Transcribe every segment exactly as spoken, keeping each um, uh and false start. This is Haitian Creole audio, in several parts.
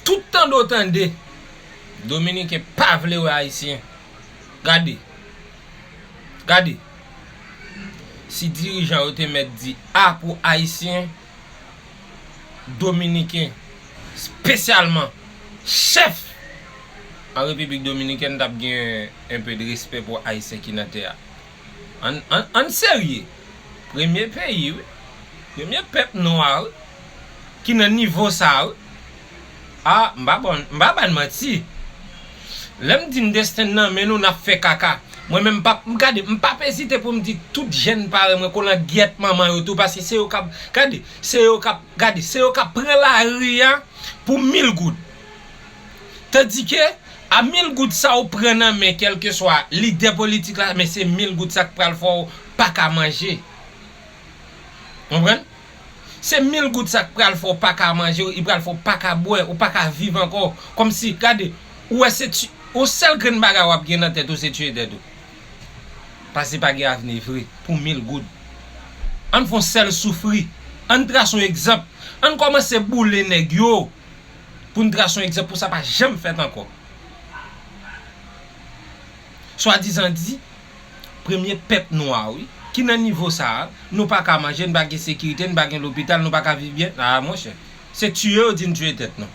Tout tande w tande, Dominiken pa vle wè Ayisyen. Gade. Gade. Si dirijan yo te mèt di A pou Ayisyen, Dominiken, espesyalman chèf an Repiblik Dominikèn, t ap gen enpe de respè pou Ayisyen ki nan tè a. Ann, ann, ann serye. Premye peyi, wi. Premye pèp nwa, wi. Ki nan nivo sa, wi. A, m pa ban, m pa ban manti. Lè m di n desten n nan men nou, n ap fè kaka. Mwen menm, m p ap, m gade, m p ap ezite pou m di tout jèn parèy mwen, kolangyèt manman yo tou, paske se yo k ap, gade, se yo k ap, gade, se yo k ap pran lari a pou mil goud. Tandike, a mil goud sa ou pran nan men kèlkeswa lidè politik la, men se mil goud sa k pral fè w pa ka manje. Konprann? Se mil goud sa k pral fè w pa ka manje, li pral fè w pa ka bwè, ou pa ka viv ankò. Kòmsi, gade, ou wè se ti, yon sèl grenn bagay w ap gen nan tèt ou, se tiye tèt ou. Paske pa gen avni vre, pou mil goud. Ann fè yon sèl soufri. Ann trase yon egzanp. Ann kòmanse boule nèg yo. Pou n trase yon egzanp, pou sa pa janm fèt ankò. Swadizan di, premye pèp nwa, wi, ki nan nivo sa a, nou pa ka manje, n pa gen sekirite, n pa gen lopital, nou pa ka viv byen. A, monchè, se tiye yo di n tiye tèt nou.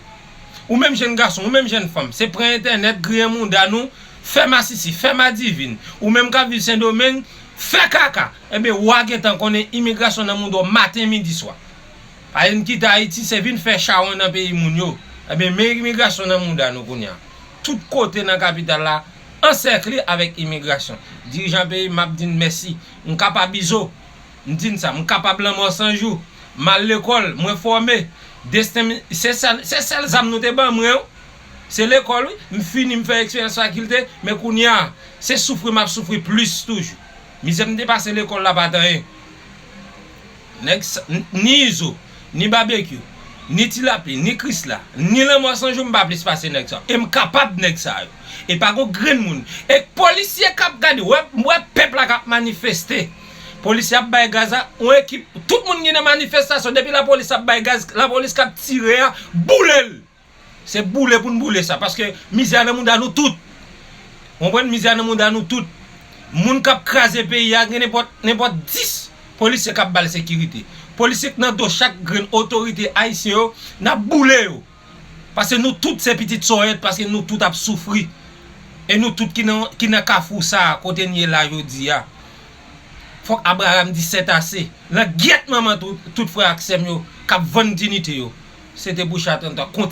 Ou menm jèn gason, ou menm jèn fanm, se pran entènèt, griyen mouda nou, fè masisi, fè madivin. Ou menm k ap viv Sendomeng, fè kaka. Ebyen, w a gentan konnen imigrasyon nan mouda w maten, midi, swa. Paske n kite Ayiti, se vin fè chawony nan peyi moun yo. Ebyen, men imigrasyon nan mouda nou kounye a. Tout kote nan kapital la, ansèkle avèk imigrasyon. Dirijan peyi m, m ap di n mèsi. M kapab izo. M di n sa, m kapab lanmò san jou. M al lekòl, mwen fòme. Desten m, se sèl, se sèl zam nou te ban mwen, wi. Se lekòl, wi. M fini, m fè eksperyans fakilte, men kounye a, se soufri m ap soufri plis toujou. Mizè m te pase lekòl la pa t anyen. Nèg sa, n-, ni Izo, ni Babekyou, ni Ti Lapli, ni Krisla, ni Lanmò San Jou, m pa plis pase nèg sa yo. E m kapab nèg sa yo. E pa gon grenn moun. E polisye k ap gade, wè, wè pèp la k ap manifeste. Polisye ap bay gaz a, yon ekip, tout moun ki nan manifestasyon, depi lapolis ap bay gaz, lapolis k ap tire a, boule l. Se boule pou n boule sa, paske mizè a nan mouda nou tout. Ou konprann? Mizè a nan mouda nou tout. Moun k ap kraze peyi a, gen nenpòt, nenpòt dis polisye k ap ba l sekirite. Polisye k nan do chak grenn otorite ayisyen yo, n ap boule yo. Paske nou tout se pitit sòyèt, paske nou tout ap soufri. E nou tout ki nan, ki nan kafou sa a, kote n ye la jodi a. Fòk Abraram di sètase. Langyèt manman tout, tout frè ak sè m yo k ap vann diyite yo. Se te Bouchard trannntwa. Kontinye.